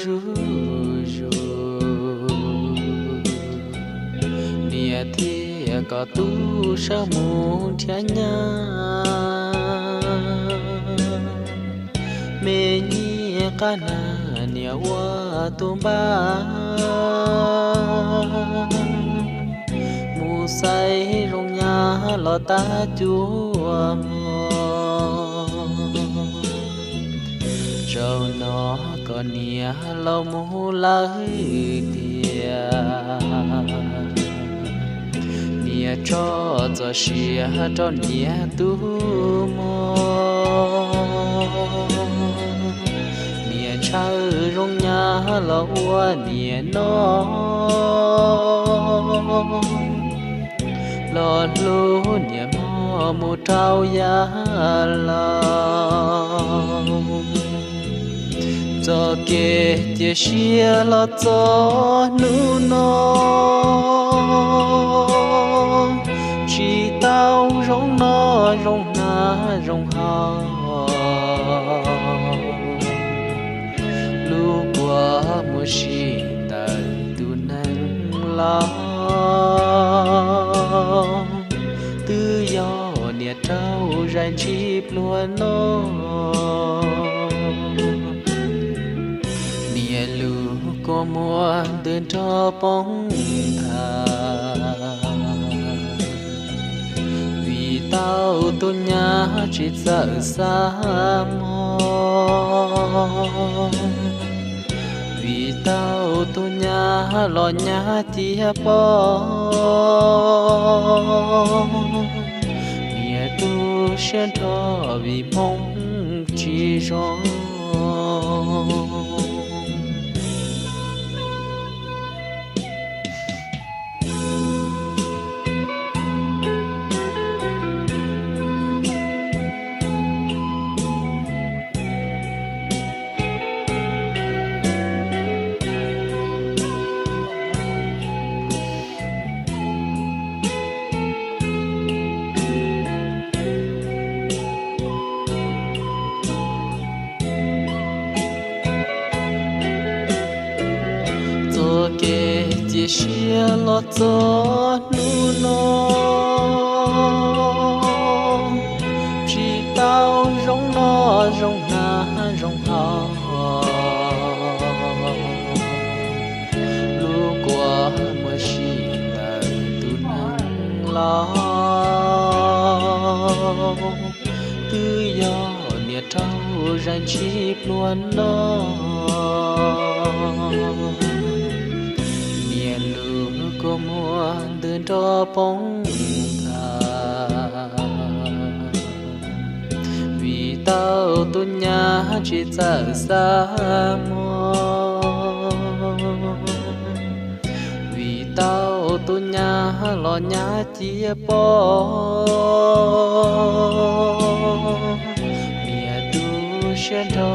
zuj zus, niam thiaj kom tub sawv mus nrhiav nyab. Me nyiaj qab nag niam ua tus npab, mus xaiv zoo nyab los tab cuaj hmo. Zaum no kom niam los mus lawm tiag, niam tso txoj sia rau niam tus muam. Niam ntshaw zoo nyab los ua niam noj, los hlub niam mog mus rau yav laus. Txoj kev cia siab los txog hnub no, tsis tau zoo noj zoo hnav zoo haus, lub kua muag sib ntawm tus neeg laus. Twb yog niam raug zais ntshis pluag no, niam lub kua muag ntws nrog poob nthav. Vim tau tus nyab tsis txawj xav mog, vim tau tus nyab los nyab cia poj. Niam tu siab nrho vim hmoo tsis zoo. Txoj kev cia siab los txog hnub no, tsis tau zoo noj zoo hnav zoo haus, lub kua muag sib ntawm tus neeg laus. Twb yog niam raug zais ntshis pluag no, niam lub kua muag ntws nrog poob nthav. Vim tau tus nyab tsis txawj xav mog, vim tau tus nyab los nyab cia poj. Niam tu siab nrho